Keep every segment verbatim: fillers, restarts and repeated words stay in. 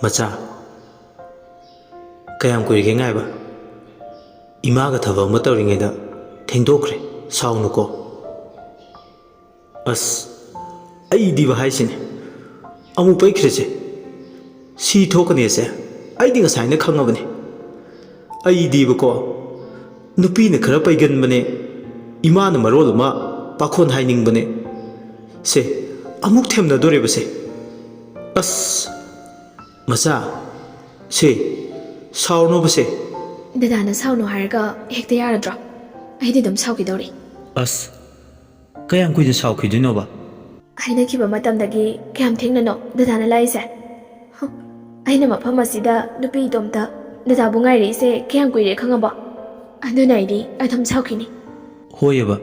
ꯃꯆꯥ, ꯀꯌꯥꯝ ꯀꯨꯏꯔꯒꯦ ꯉꯥꯏꯕ? ꯏꯃꯥꯒ ꯊꯕꯛ ꯑꯃ ꯇꯧꯔꯤꯉꯩꯗ ꯊꯦꯡꯗꯣꯛꯈ꯭ꯔꯦ, ꯁꯥꯎꯅꯨꯀꯣ꯫ ꯑꯁ, ꯑꯩꯗꯤꯕ ꯍꯥꯏꯁꯤꯅꯦ, ꯑꯃꯨꯛ ꯄꯩꯈ꯭ꯔꯦꯁꯦ꯫ ꯁꯤ ꯊꯣꯛꯀꯅꯦꯁꯦ ꯑꯩꯗꯤ ꯉꯁꯥꯏꯅ ꯈꯪꯉꯕꯅꯦ꯫ ꯑꯩꯗꯤꯕꯀꯣ, ꯅꯨꯄꯤꯅ ꯈꯔ ꯄꯩꯒꯟꯕꯅꯦ, ꯏꯃꯥꯅ ꯃꯔꯣꯜ ꯑꯃ ꯄꯥꯈꯣꯟ ꯍꯥꯏꯅꯤꯡꯕꯅꯦ꯫ ꯁꯦ, ꯑꯃꯨꯛ ꯊꯦꯝꯅꯗꯣꯔꯦꯕꯁꯦ꯫ ꯑꯁ, ꯃꯆꯥ, ꯁꯦ, ꯁꯥꯎꯔꯅꯣꯕꯁꯦ꯫ ꯗꯗꯥꯅ ꯁꯥꯎꯅꯣ ꯍꯥꯏꯔꯒ ꯍꯦꯛꯇ ꯌꯥꯔꯗ꯭ꯔꯣ? ꯑꯩꯗꯤ ꯑꯗꯨꯝ ꯁꯥꯎꯈꯤꯗꯧꯔꯤ꯫ ꯑꯁ, ꯀꯌꯥꯝ ꯀꯨꯏꯅ ꯁꯥꯎꯈꯤꯗꯣꯏꯅꯣꯕ? ꯍꯥꯏꯅꯈꯤꯕ ꯃꯇꯝꯗꯒꯤ ꯀꯌꯥꯝ ꯊꯦꯡꯅꯅꯣ ꯗꯗꯥꯅ ꯂꯥꯛꯏꯁꯦ? ꯍ, ꯑꯩꯅ ꯃꯐꯝ ꯑꯁꯤꯗ ꯅꯨꯄꯤ ꯏꯇꯣꯝꯇ ꯗꯗꯥꯕꯨ ꯉꯥꯏꯔꯛꯏꯁꯦ ꯀꯌꯥꯝ ꯀꯨꯏꯔꯦ ꯈꯪꯉꯕꯣ? ꯑꯗꯨꯅ ꯑꯩꯗꯤ ꯑꯗꯨꯝ ꯁꯥꯎꯈꯤꯅꯤ꯫ ꯍꯣꯏꯑꯕ,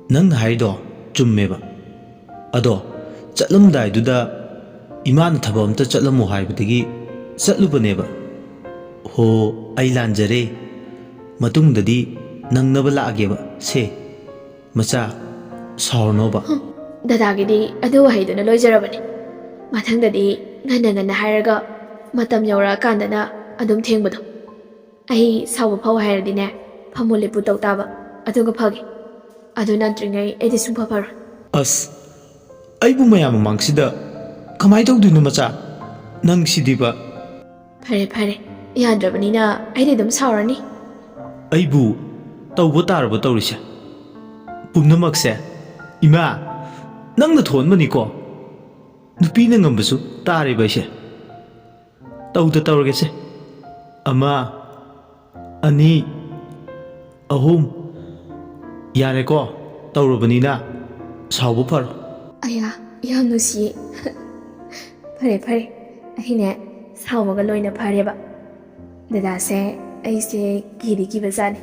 ꯅꯪꯅ ꯍꯥꯏꯗꯣ ꯆꯨꯝꯃꯦꯕ꯫ ꯑꯗꯣ ꯆꯠꯂꯝꯗꯥꯏꯗꯨꯗ ꯏꯃꯥꯅ ꯊꯕꯛ ꯑꯝꯇ ꯆꯠꯂꯝꯃꯣ ꯍꯥꯏꯕꯗꯒꯤ ꯆꯠꯂꯨꯕꯅꯦꯕ꯫ ꯍꯣ, ꯑꯩ ꯂꯥꯟꯖꯔꯦ꯫ ꯃꯇꯨꯡꯗꯗꯤ ꯅꯪꯅꯕ ꯂꯥꯛꯑꯒꯦꯕ꯫ ꯁꯦ, ꯃꯆꯥ, ꯁꯥꯎꯔꯅꯣꯕ꯫ ꯍꯨꯝ, ꯗꯗꯥꯒꯤꯗꯤ ꯑꯗꯨ ꯋꯥꯍꯩꯗꯨꯅ ꯂꯣꯏꯖꯔꯕꯅꯤ꯫ ꯃꯊꯪꯗꯗꯤ ꯉꯟꯅ ꯉꯟꯅ ꯍꯥꯏꯔꯒ ꯃꯇꯝ ꯌꯧꯔꯛꯑꯀꯥꯟꯗꯅ ꯑꯗꯨꯝ ꯊꯦꯡꯕꯗꯣ꯫ ꯑꯩ ꯁꯥꯎꯕ ꯐꯧ ꯍꯥꯏꯔꯗꯤꯅꯦ, ꯐꯝꯃꯨ ꯂꯦꯞꯄꯨ ꯇꯧ ꯇꯥꯕ, ꯑꯗꯨꯒ ꯐꯒꯦ꯫ ꯑꯗꯨ ꯅꯠꯇ꯭ꯔꯤꯉꯩ ꯑꯩꯗꯤ ꯁꯨꯡꯐ ꯐꯔꯣꯏ꯫ ꯑꯁ, ꯑꯩꯕꯨ ꯃꯌꯥꯝ ꯃꯃꯥꯡꯁꯤꯗ ꯀꯃꯥꯏ ꯇꯧꯗꯣꯏꯅꯣ ꯃꯆꯥ? ꯅꯪ ꯁꯤꯗꯤꯕ꯫ ꯐꯔꯦ ꯐꯔꯦ, ꯌꯥꯗ꯭ꯔꯕꯅꯤꯅ ꯑꯩꯗꯤ ꯑꯗꯨꯝ ꯁꯥꯎꯔꯅꯤ꯫ ꯑꯩꯕꯨ ꯇꯧꯕ ꯇꯥꯔꯕ ꯇꯧꯔꯤꯁꯦ ꯄꯨꯝꯅꯃꯛꯁꯦ? ꯏꯃꯥ, ꯅꯪꯅ ꯊꯣꯛꯍꯟꯕꯅꯤꯀꯣ꯫ ꯅꯨꯄꯤꯅ ꯉꯝꯕꯁꯨ ꯇꯥꯔꯦꯕ ꯑꯩꯁꯦ꯫ ꯇꯧꯗ ꯇꯧꯔꯒꯦꯁꯦ꯫ ꯑꯃ, ꯑꯅꯤ, ꯑꯍꯨꯝ꯫ ꯌꯥꯔꯦꯀꯣ, ꯇꯧꯔꯕꯅꯤꯅ ꯁꯥꯎꯕ ꯐꯔꯣ꯫ ꯑꯌꯥ, ꯌꯥꯝ ꯅꯨꯡꯁꯤꯌꯦ꯫ ꯐꯔꯦ ꯐꯔꯦ, ꯑꯩꯅꯦ ꯁꯥꯎꯕꯒ ꯂꯣꯏꯅ ꯐꯔꯦꯕ꯫ ꯗꯗꯥꯁꯦ ꯑꯩꯁꯦ ꯀꯤꯗꯤ ꯀꯤꯕꯖꯥꯠꯅꯤ꯫